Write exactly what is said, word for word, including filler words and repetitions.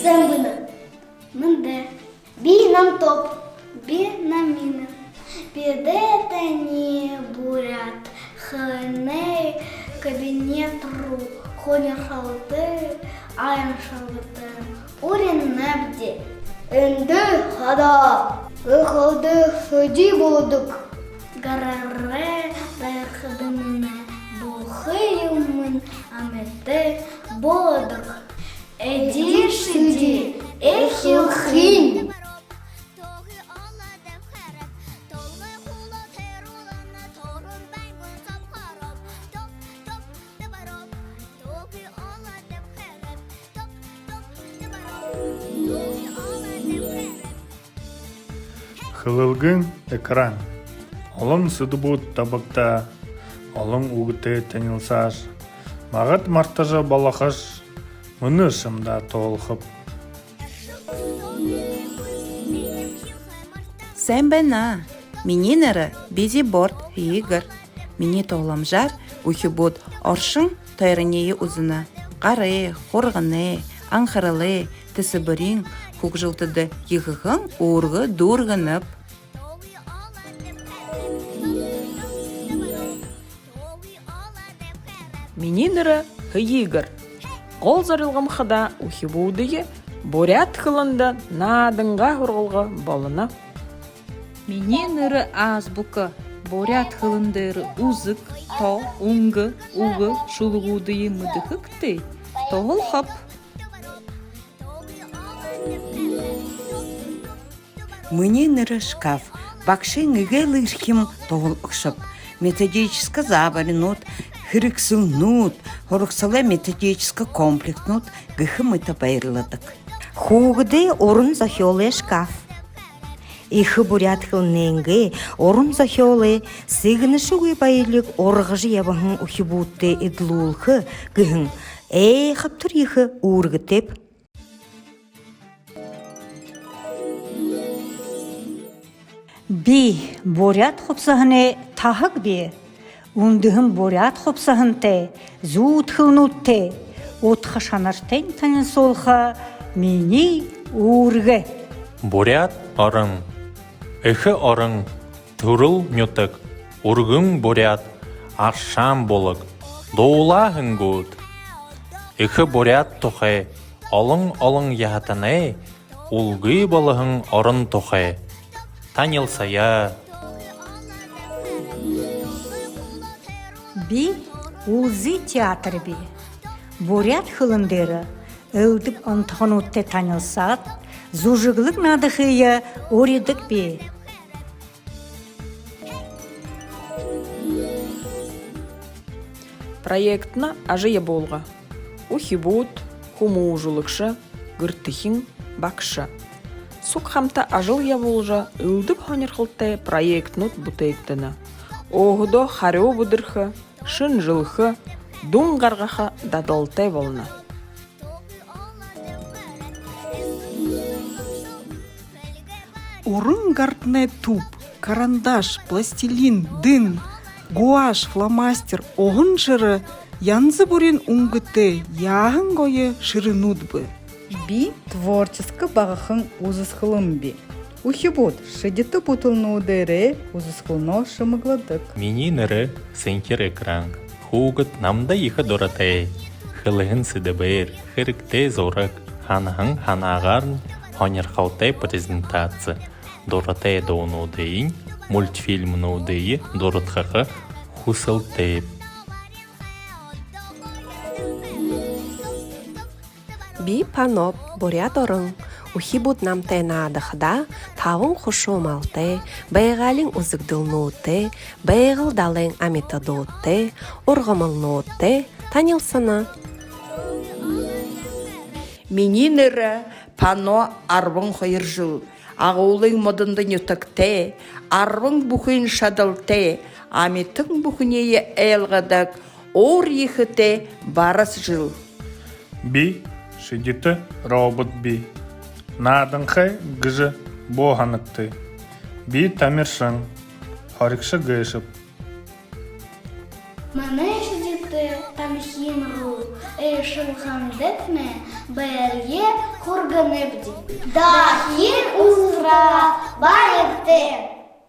Сайн байна. Мэндэ. Би Намтоп. Би Намина. Бидэ таниие буряад хэлэнэй кабинет руу һонирхолтой аяншалгатайгаар уринабди. Эндэ хадаа эхилдэг шэди болодог. Гараараа дайрахадамнай бүхы юумэн амиды болодог. Эдир шэди эхилхэнь. Хэлэлгын экран. Олон сэдэбүүд табигдаа, олон үгэтэй танилсааш. Магад мартажа болохош, мүнөө шамда туһалхаб. Сайн байна. Минии нэрэ Бизиборд Игорь. Минии туһаламжаар үхибүүд оршон тойрониие үзэнэ. Гарай, хурганай, анхаралай, тэсэбэриин хүгжэлтэдэ ехэхэн үүргэ дүүргэнэб. Минии нэрэ Игорь. Гол зорилгом хадаа үхибүүдые буряад хэлэндэ наадангаа һургалга болоно. Минии нэрэ Азбука. Буряад хэлэн дээрэ үзэг, тоо, үнгэ, үгэ, шүлэгүүдые мэдэхэгтэй туһалхаб. Минии нэрэ Шкаф. Багшын эгээл эрхим туһалагшаб. Методическа заабаринууд, хэрэгсэлнүүд, һургасалай методическа комплекснүүд гэхэ мэтэ байрладаг. Хүүгэдэй уран зохёолой шкаф. Эхэ буряад хэлэнэйнгээ уран зохёолой сэгнэшэгүй баялиг ургажа ябаһан үхибүүдтэ эдлүүлхэ гэһэн айхабтар ехэ үүргэтэйб. Би буряад хубсаһанай таһаг би. Үндэһэн буряад хубсаһантай, зүүдхэлнүүдтэй, удха шанартайнь танилсуулха минии үүргэ. Буряад орон, эхэ орон, түрэл нютаг, үргэн буряад, аршаан булаг, дуулаа һэнгүүд. Эхэ буряад тухай олон-олон яһатанай үлгы болоһон орон тухай танилсая. Би үлзы театр би. Буряад хэлэн дээрэ элдэб онтохонуудтай танилсаад, зүжэглэг наадахые урядаг би. Проектнэ ажал ябуулга. Үхибүүд, хүмүүжүүлэгшэ, гэртэхин, багша суг хамта ажал ябуулжа, элдэб һонирхолтой проектнүүд бүтээгдэнэ. Өөһэдөө харюу бэдэрхэ, шэнжэлхэ, дүн гаргаха дадалтай болоно. Уран гарданай түб, карандаш, пластилин, дэн, гуашь, фломастер, уһан шэрэ, янза бүриин үнгэтэй, яаһан гоё шэрэнүүд бэ. Би творческо багахан үзэсхэлэн би. Үхибүүд, шэдитэ бүтээлнүүдээрээ үзэсхэлэнөө шэмэглэдэг. Минии нэрэ сэнхир экран. Хүүгэд намда ехэ дуратай. Хэлэһэн сэдэбээр хэрэгтэй зураг, һанаһан һанаагаарнь һонирхолтой презентаци, дуратай дуунуудыень, мультфильмнүүдые дурадхаха хүсэлтэйб. Би панно, буряад орон. Үхибүүд намтай наадахадаа, табан хушуу малтай, байгаалиин үзэгдэлнүүдтэй, Байгал далайн амитадуудтай, ургамалнуудтай танилсана. Минии нэрэ панно, арбан хоёр жэл. Агуулын модондо нютагтай, арбан бүхын шадалтай, амитан бүхэниие айлгадаг уур ехэтэй барас жэл. Би шэдитэ робот би. Нааданхай гэжэ бү һанагты. Би тамиршан, һоригшо гээшэб. Манай шэдитэ тамхин руу эш Шухалдатнай баярые хүргэнэбди. Дахин уулзараа, баяртай.